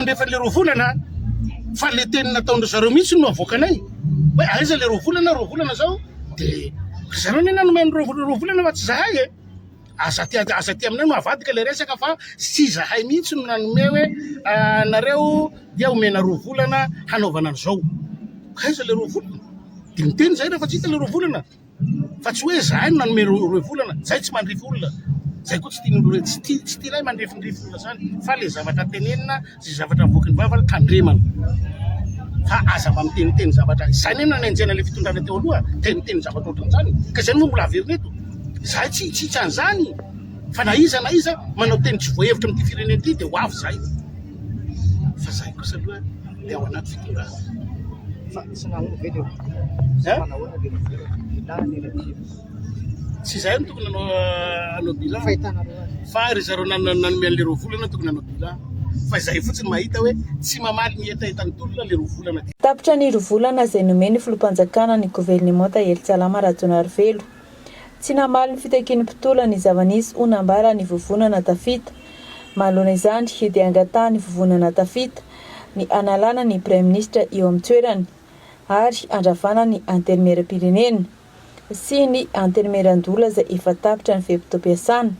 Rehefa le roa volana fa le teny nataon-dry zareo mihitsy no avoakanay hoe aiza le roa volana, roa volana zao de ry zareo anie nanome ny roa volana fa tsy zahay e! Aza aty aza aty aminay no avadika le resaka fa tsy zahay mihitsy no nanome hoe nareo dia omena roa volana hanaovana an'izao. Aiza le roa volana? De miteny zahay rehefa tsy hita le roa volana. Fa tsy hoe zahay no nanome roe volana, zahay tsy mandrify olona, zay koa tsy tian'olo tsy tia tsy tianay mandrifindrify olona zany fa le zavatra tenenina zay zavatra avoaky ny vavany tandremana fa aza mba miteniteny zavatra, zay anie no nanenjehana le fitondrana teo aloha, teniteny zavatra ohatran'izany ka zay no mbola averina eto, zahay tsy hitsitsy an'izany fa na iza na iza manao teny tsy voahevitra amin'ity firenena ity de ho avy zahay fa zahay kosa aloha dia ao anaty fitondrana. Fa tsy nahomby ve le vola? Sa manahoana le vola? Bilan négatif. Tsy izahay no tokony hanao hanao bilan. Fahitanareo azy. Fa ry zareo nanome an'le roa volana tokony hanao bilan. Fa izahay fotsiny mahita hoe tsy mamaly ny hetahetan'ny tolona le roa volana. Tapitra ny roa volana izay nomen'ny filoham-panjakana ny governemanta Herintsalama Rajaonarivelo. Tsy namaly ny fitakian'ny mpitolona ny zava-nisy ho nambaran'ny Vovonana Tafita. Manoloana izany dia angatahan'ny Vovonana Tafita ny hanalana ny Praiminisitra eo amin'ny toerany ary handravana ny Antenimierampirenena sy ny Antenimierandoholona izay efa tapitra ny fe-potoam-piasana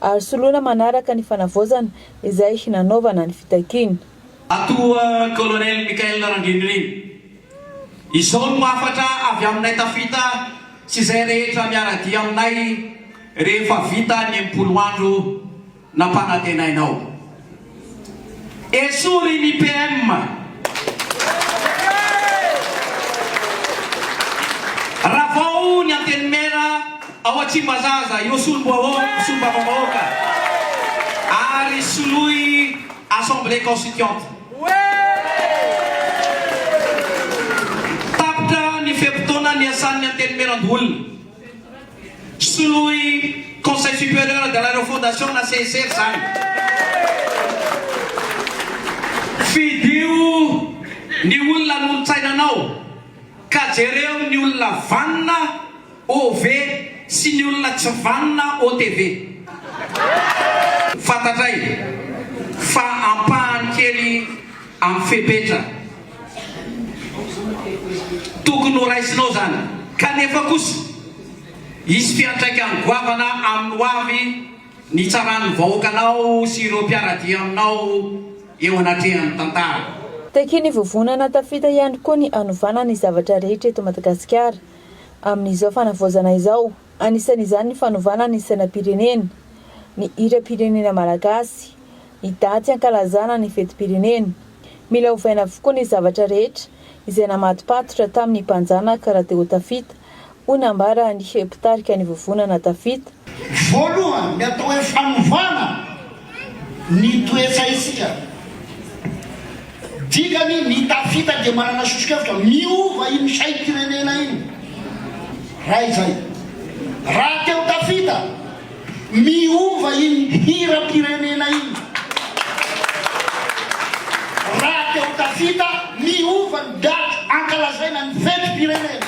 ary soloina manaraka ny fanavaozana izay nanaovana ny fitakiana. Atoa Colonel Michael Randrianirina. Izao no hafatra avy aminay Tafita sy izay rehetra miara-dia aminay rehefa vita ny 60 andro nampanantenainao. Esory ny PM. Ravao ny Antenimiera ao Tsimbazaza ireo solombavambahoaka ary soloy Assemblée Constituante. Tapitra ny fe-potoana niasan'ny Antenimierandoholona. Soloy Conseil Supérieur de la Refondation na CSR izany. Fidio ny olona hanolotsaina anao ka jereo ny olona vanona OV sy ny olona tsy vanona OTV. Fantatray fa ampahany kely amin'ny fepetra tokony ho raisinao izany, kanefa kosa hisy fiantraikany goavana amin'ny ho avy ny hitsaran'ny vahoakanao sy ireo mpiara-dia aminao eo anatrehan'ny tantara. Takian'ny Vovonana Tafita ihany koa ny hanovana ny zavatra rehetra eto Madagasikara. Amin'izao fanavaozana izao, anisan'izany ny fanovana ny sainam-pirenena, ny hiram-pirenena malagasy, ny daty hankalazana ny fetim-pirenena. Mila ovaina avokoa ny zavatra rehetra izay namatopatotra tamin'ny mpanjanaka raha te ho tafita, hoy nambaran'ny mpitarika ny vovonana Tafita. Voalohany, ny atao hoe fanovana ny toe-tsaintsika. Dikany, ny tafita dia manana soso-kevitra miova iny saim-pirenena iny. Raha izay. Raha te ho tafita, miova iny hiram-pirenena iny. Raha te ho tafita, miova ny daty ankalazaina ny fetim-pirenena.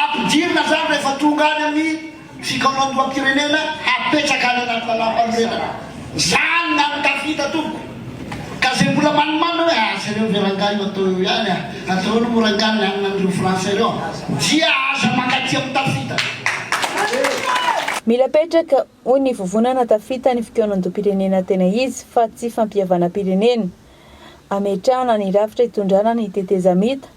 Ampidirina izany rehefa tonga any amin'ny. Fikaonandoham-pirenena hapetraka any anaty lalàmpanorenana. Zany na ny tafita tompoko. Ka zay mbola manimanina hoe ah jereo ve rangahy io atao eo ihany ah, atao eo moa rangahy ny anona an'ireo frantsay ireo ah, dia aza mankaty amin'ny tafita. Mila apetraka, hoy ny vovonana Tafita ny fikaonandoham-pirenena tena izy fa tsy fampihavanam-pirenena. Ametrahana ny rafitra hitondrana ny tetezamita,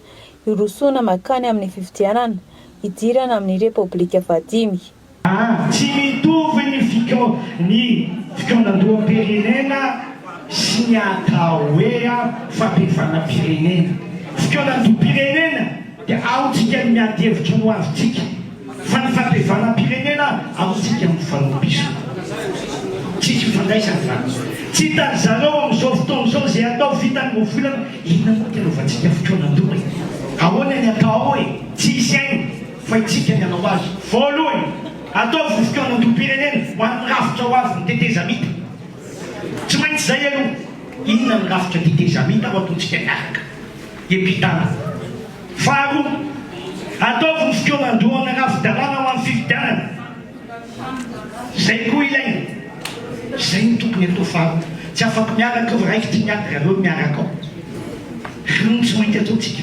hirosoana mankany amin'ny fifidianana, hidirana amin'ny Repoblika fahadimy. A. Tsy mitovy ny fikao ny fikaonandoham-pirenena sy ny atao hoe fampihavanam-pirenena. Fikaonandoham-pirenena dia ao tsika ny miady hevitra ny ho avintsika. Fa ny fampihavanam-pirenena amintsika mifanao-piso. Tsisy ifandraisany izany. Tsy hitan-dry zareo amin'izao fotoana izao izay atao vitan'ny roa volana, inona moa ty anaovantsika fikaonan-doha e? Ahoana ny atao ao e? Tsy hisy hainy fa itsika ny hanao azy. Voalohany, ataovy ny fikaonan-doham-pirenena ho an'ny rafitra ho avy ny tetezamita. Tsy maintsy izay aloha. Inona ny rafitra tetezamita ho ataontsika miaraka? Epitana. Faharoa, ataovy ny fikaonandohana rafi-dalàna ho an'ny fifidianana. Izay koa ilaina. Izay no tokony atao faharoa. Tsy afaka miaraka eo, raikitra ny ady raha reo miaraka ao. Reo no tsy maintsy ataontsika.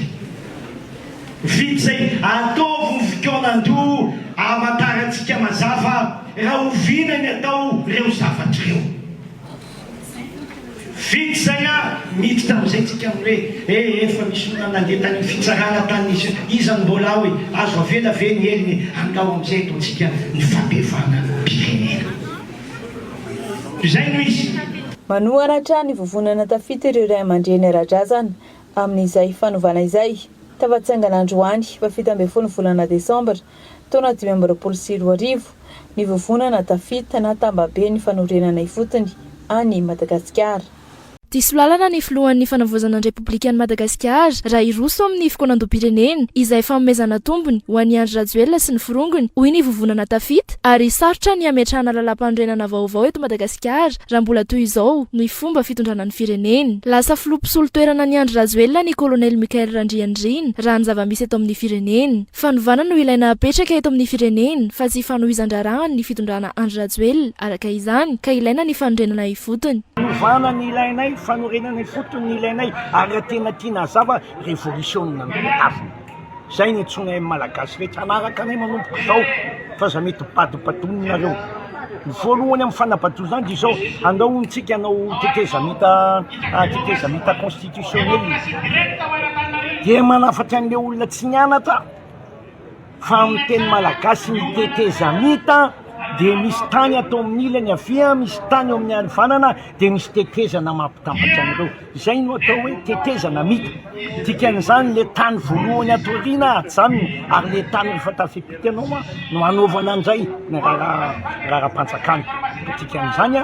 Vita izay, ataovy ny fikaonan-doha ahamantarantsika mazava rahoviana ny atao reo zavatra ireo. Vita izay an, miditra amin'izay tsika amin'ny hoe eh efa misy olona nandeha tany amin'ny fitsarana tany nisy iza no mbola ao e, azo avela ve ny helony e, andao amin'izay ataontsika ny fampihavanam-pirenena. Izay no izy. Manohana hatrany vovonana tafita ireo ray aman-dreny ara-drazana amin'izay fanovana izay. Tafatsangana androany faha 17 ny volana desambra taona 2025 ny vovonana Tafita na Tambabe ny fanorenana ifotony any Madagasikara. Diso lalana ny filohan'ny Fanavaozana ny Repoblikan'i Madagasikara raha hiroso amin'ny fikaonandoham-pirenena, izay fanomezana tombony ho an'i Andry Rajoelina sy ny forongony, hoy ny vovonana Tafita, ary sarotra ny hametrahana lalàmpanorenana vaovao eto Madagasikara raha mbola toy izao ny fomba fitondrana ny firenena. Lasa filoha mpisolo toerana an'i Andry Rajoelina ny Kolonely Michael Randrianirina raha ny zava-misy eto amin'ny firenena. Fanovana no ilaina hapetraka eto amin'ny firenena fa tsy fanohizan-draharaha ny fitondrana Andry Rajoelina, araka izany, ka ilaina ny fanorenana ifotony. Fanovana ny ilainay, fanorenana ifotony ny ilainay ary raha tena tiana hazava, revolisiona no tadiavina. Izay no antsoinay amin'ny Malagasy rehetra hanaraka anay manomboka izao fa aza mety badobadoninareo. Ny voalohany amin'ny fanabadoana izany dia izao, andao hono tsika hanao tetezamita, tetezamita constitutionnel. Dia manafatra an'ilay olona tsy nianatra fa amin'ny teny malagasy ny tetezamita dia misy tany atao amin'ny ilany havia, misy tany eo amin'ny havanana, dia misy tetezana mampitambatra an'ireo. Izay no atao hoe tetezana mita. Dikan'izany le tany voalohany ato aoriana ajanona ary le tany rehefa tafipika anao no hanaovana indray ny raharaha raharaham-panjakana. Dikan'izany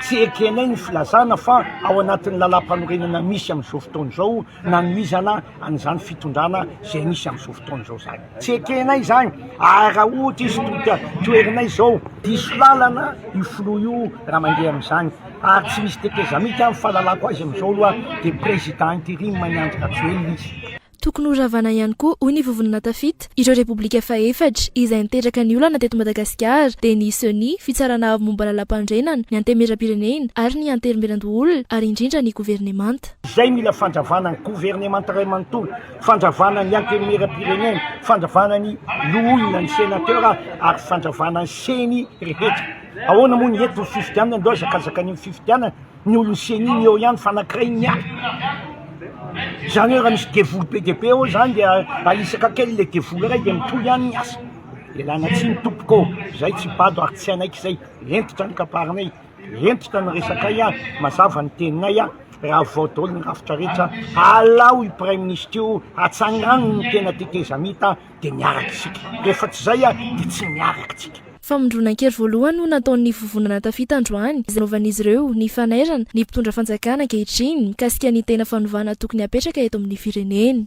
tsy ekenay ny filazana fa ao anatin'ny lalàmpanorenana misy amin'izao fotoana izao nanohizana an'izany fitondrana izay misy amin'izao fotoana izao izany. Tsy ekenay izany ary raha ohatra izy tonta toherinay izao, diso lalana io filoha io raha mandeha amin'izany ary tsy misy tetezamita, ny fahalalako azy amin'izao aloha dia président intérim an'i Andry Rajoelina izy. Tokony horavana ihany koa, hoy ny Vovonana Tafita, ireo Repoblika fahefatra izay niteraka ny olana teto Madagasikara dia ny Ceni, Fitsarana Avo momba Lalàmpanorenana, ny Antenimierampirenena ary ny Antenimierandoholona ary indrindra ny governemanta. Izay mila fandravana ny governemanta iray manontolo, fandravana ny Antenimierampirenena, fandravana ny loholona, ny senateur ary fandravana ny Ceni rehetra. Ahoana moa ny eto ny fifidianana, ndao hazakazakan'io fifidianana, ny olon'ny Ceni ny eo ihany fa anankiray ny miala. Izany hoe raha misy devoly be dia be ao izany dia ahisaka kely ilay devoly iray dia mitohy ihany ny asa. Ialana tsiny tompoko ô, izay tsy bado ary tsy hanaiky izay, hentitra ny kabarinay. Hentitra ny resakay a, mazava ny teninay a, raha vao daholo ny rafitra rehetra, alao io praiminisitra io, atsangano ny tena tetezamita dia miaraka isika, rehefa tsy izay a dia tsy miaraka tsika. Famondronan-kery voalohany no nataon'ny Vovonana Tafita androany, izay nanaovan'izy ireo ny fanairana ny mpitondra fanjakana ankehitriny mikasika ny tena fanovana tokony hapetraka eto amin'ny firenena.